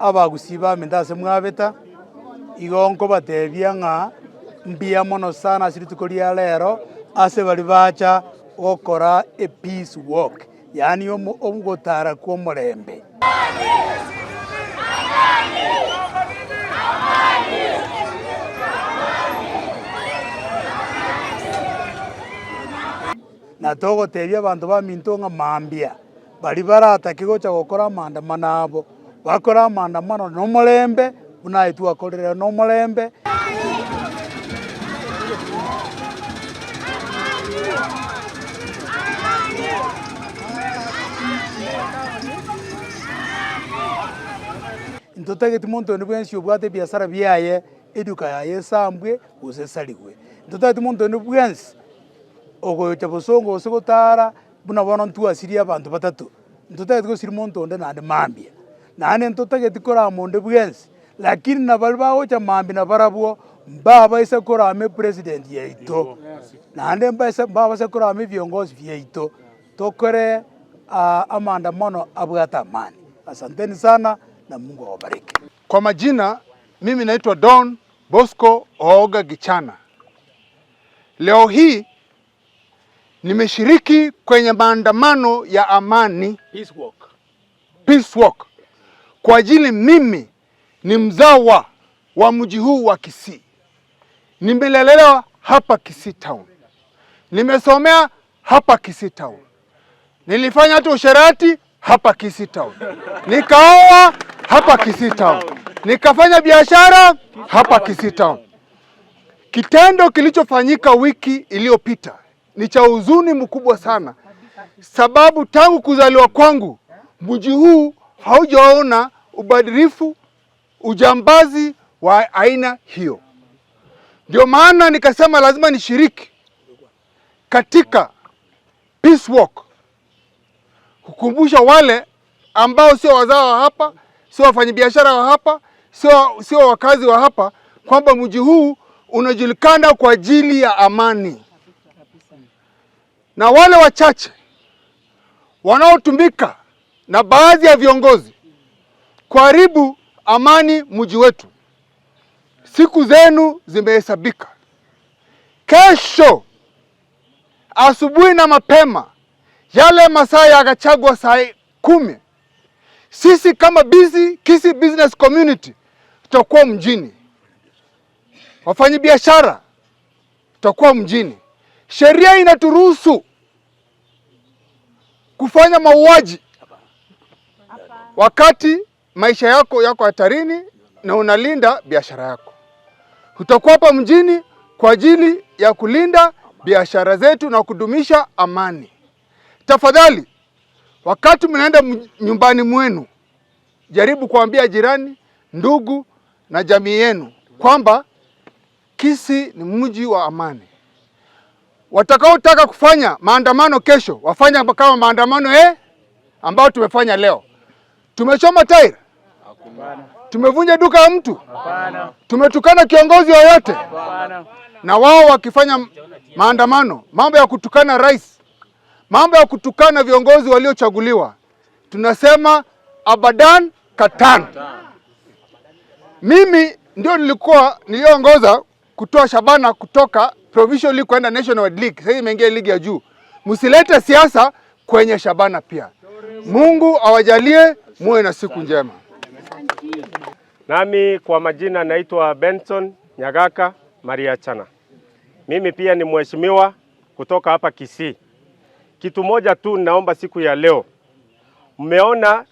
Abagusii baminto ase mwabeta, igo nkobatebia ng'a mbuya mono sana ase rituko ria rero, ase baria bacha gokora e peace walk, yaani ogotara kwa omorembe. Na togotebia abanto baminto ng'a mambia, baria baratake gocha gokora amaandamano abo, bakore amaandamano nomorembe, buna aye twakorire nomorembe. Ntotageti monto onde bwensi obwate ebiasara biaye, eduka yaye esambwe gose esarigwe. Ntotageti monto onde bwensi ogocha bosongo gose gotara buna bono ntwasirie abanto batato, ntotageti gosiria monto onde naende mambia. Naende ntotageti korama onde bwensi, lakini na baria bagocha mambia nabarabwo mbabaisa korama epresident yaito, naende mbaisa mbabase korama ebiongozi biaito, tokore amaandamano abwate amani. Asanteni sana na Mungu awabariki. Kwa majina mimi naitwa Don Bosco Ooga Gichana. Leo hii nimeshiriki kwenye maandamano ya amani. Peace walk. Peace walk. Kwa ajili mimi ni mzawa wa mji huu wa Kisii. Nimelelewa hapa Kisii Town. Nimesomea hapa Kisii Town. Nilifanya hata usherati hapa Kisii Town. Nikaoa hapa Kisii Town. Nikafanya biashara hapa Kisii Town. Kitendo kilichofanyika wiki iliyopita ni cha huzuni mkubwa sana, sababu tangu kuzaliwa kwangu mji huu haujaona ubadhirifu, ujambazi wa aina hiyo. Ndio maana nikasema lazima nishiriki katika peace walk, kukumbusha wale ambao sio wazawa wa hapa, sio wafanyabiashara wa hapa, sio wakazi wa hapa, kwamba mji huu unajulikana kwa ajili ya amani. Na wale wachache wanaotumika na baadhi ya viongozi kuharibu amani mji wetu, siku zenu zimehesabika. Kesho asubuhi na mapema, yale masaa ya Gachagua saa 10, sisi kama Kisii Business Community tutakuwa mjini, wafanyabiashara tutakuwa mjini. Sheria inaturuhusu kufanya mauaji wakati maisha yako yako hatarini na unalinda biashara yako. Tutakuwa hapa mjini kwa ajili ya kulinda biashara zetu na kudumisha amani. Tafadhali, wakati mnaenda nyumbani mwenu, jaribu kuambia jirani, ndugu na jamii yenu kwamba Kisii ni mji wa amani. Watakaotaka kufanya maandamano kesho wafanye kama maandamano ambayo tumefanya leo. Tumechoma tairi? Tumevunja duka ya mtu? Tumetukana kiongozi yoyote? Na wao wakifanya maandamano, mambo ya kutukana rais, mambo ya kutukana viongozi waliochaguliwa, tunasema abadan katan. Mimi ndio niliongoza kutoa Shabana kutoka Provincial League kwenda National League. Sasa imeingia ligi ya juu. Msilete siasa kwenye Shabana pia. Mungu awajalie muwe na siku njema. Nami kwa majina naitwa Benson Nyagaka Maria Chana. Mimi pia ni mheshimiwa kutoka hapa Kisii. Kitu moja tu naomba siku ya leo. Mmeona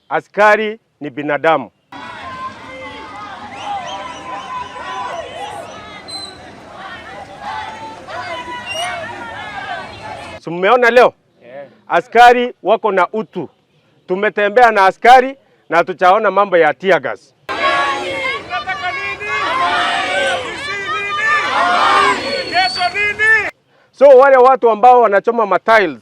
askari ni binadamu. Si mmeona leo? Askari wako na utu. Tumetembea na askari na tuchaona mambo ya tear gas. So wale watu ambao wanachoma matiles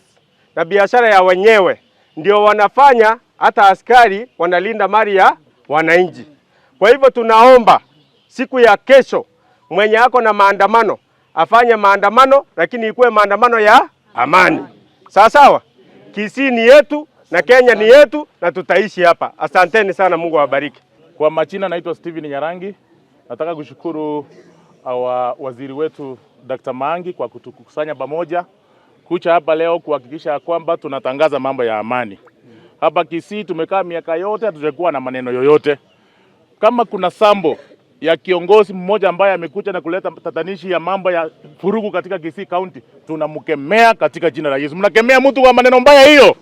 na biashara ya wenyewe ndio wanafanya hata askari wanalinda mali ya wananchi. Kwa hivyo tunaomba siku ya kesho mwenye ako na maandamano afanye maandamano, lakini ikuwe maandamano ya amani. Sawa sawa? Kisii ni yetu na Kenya ni yetu na tutaishi hapa. Asanteni sana, Mungu awabariki. Kwa majina naitwa Steven Nyarangi. Nataka kushukuru our waziri wetu Dr. Maangi kwa kutukusanya pamoja kucha hapa leo kuhakikisha ya kwamba tunatangaza mambo ya amani. Hapa Kisii tumekaa miaka yote hatujakuwa na maneno yoyote. Kama kuna sambo ya kiongozi mmoja ambaye amekuja na kuleta tatanishi ya mambo ya vurugu katika Kisii County, tunamkemea katika jina la Yesu. Mnakemea mtu kwa maneno mbaya hiyo?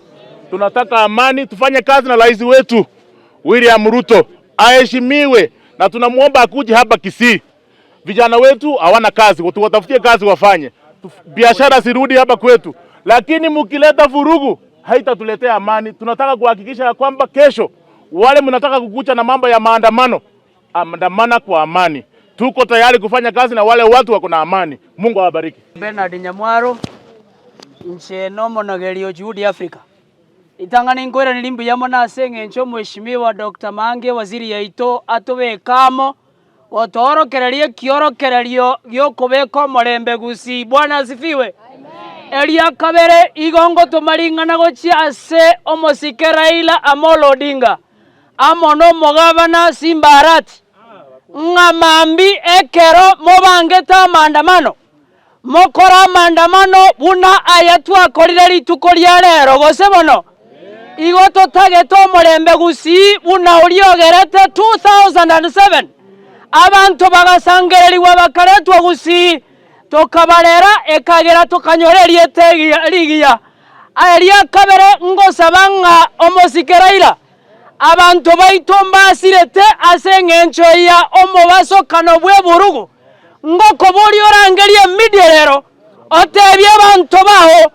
Tunataka amani, tufanye kazi na rais wetu William Ruto aheshimiwe, na tunamwomba akuje hapa Kisii. Vijana wetu hawana kazi, tuwatafutie kazi wafanye, biashara zirudi hapa kwetu, lakini mkileta vurugu haitatuletea amani. Tunataka kuhakikisha ya kwamba kesho wale mnataka kukucha na mambo ya maandamano, andamana kwa amani. Tuko tayari kufanya kazi na wale watu wako na amani. Mungu awabariki. Bernard Nyamwaro nche nomonogerio Juhudi Africa itang'ana inkwiraniria mbuya mono ase eng'encho Mheshimiwa Dr. Mange waziri yaito atobekamo gotorokereria ekiorokererio giokobeka omorembe gusii. Bwana asifiwe. Eria kabere igo ngotomaring'ana gochia ase omosike Raila Amolo Odinga amo na omogabana Simba Arati ng'amambi ekero mobangete amaandamano mokora maandamano buna aya twakorire rituko ria rero gose bono igo totagete omorembe gusii buna oriogerete 2007 abantu bagasangereriwa bakaretwa gusii tokabarera ekagera tokanyora eriete rigiya eria kabere ngosaba ng'a omosike Raila abantu baito mbasirete ase eng'encho ya omobasokano bwa eburugu ngokobori orangerie media rero otebie abanto baho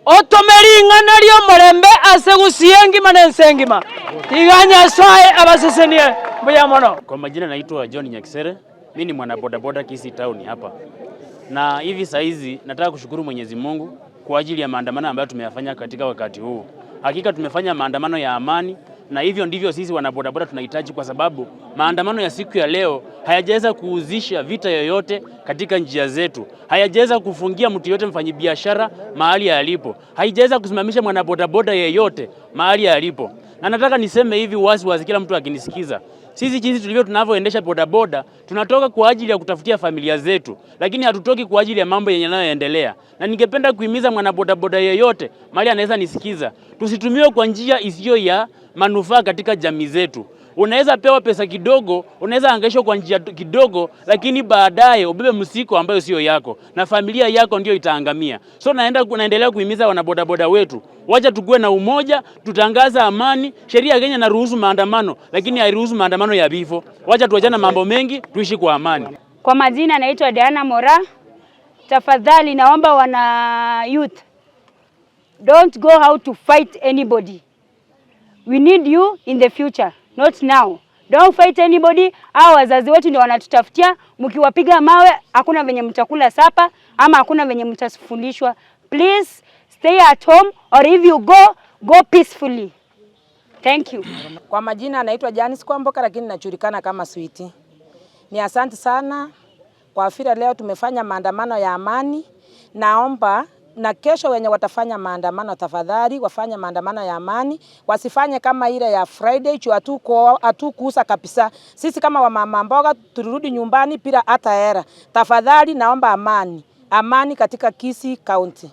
otomeri ing'ana ria omorembe ase gusii engima na ense engima tiga Nyasaye abasesenie mbuya mono. Kwa majina naitwa John Nyakisere, mimi ni mwana bodaboda Kisii Town hapa, na hivi saizi nataka kushukuru Mwenyezi Mungu kwa ajili ya maandamano ambayo tumeyafanya katika wakati huu. Hakika tumefanya maandamano ya amani, na hivyo ndivyo sisi wanabodaboda tunahitaji, kwa sababu maandamano ya siku ya leo hayajaweza kuuzisha vita yoyote katika njia zetu, hayajaweza kufungia mtu yoyote mfanyibiashara mahali alipo, haijaweza kusimamisha mwanabodaboda yeyote mahali alipo. Na nataka niseme hivi wazi wazi, kila mtu akinisikiza, sisi jinsi tulivyo tunavyoendesha bodaboda, tunatoka kwa ajili ya kutafutia familia zetu, lakini hatutoki kwa ajili ya mambo yenye yanayoendelea. Na ningependa kuhimiza mwanabodaboda yeyote mahali anaweza nisikiza, tusitumiwe kwa njia isiyo ya manufaa katika jamii zetu. Unaweza pewa pesa kidogo, unaweza hangaishwa kwa njia kidogo, lakini baadaye ubebe msiko ambayo sio yako na familia yako ndio itaangamia. So naendelea kuhimiza wanabodaboda wetu, wacha tukue na umoja, tutangaza amani. Sheria ya Kenya inaruhusu maandamano, lakini hairuhusu maandamano ya vifo. Wacha tuachane mambo mengi, tuishi kwa amani. Kwa majina naitwa Diana Mora. Tafadhali naomba wana youth, don't go out to fight anybody. We need you in the future, not now. Don't fight anybody. Hao wazazi wetu ndio wanatutafutia. Mkiwapiga mawe hakuna venye mtakula supper ama hakuna venye mtafundishwa. Please stay at home or if you go, go peacefully. Thank you. Kwa majina naitwa Janice Kwamboka, lakini najulikana kama Sweety. Ni asante sana kwa vile leo tumefanya maandamano ya amani. Naomba na kesho wenye watafanya maandamano tafadhali wafanye maandamano ya amani, wasifanye kama ile ya Friday juu hatukuuza kabisa. Sisi kama wamama mboga tulirudi nyumbani bila hata hela. Tafadhali naomba amani, amani katika Kisii County.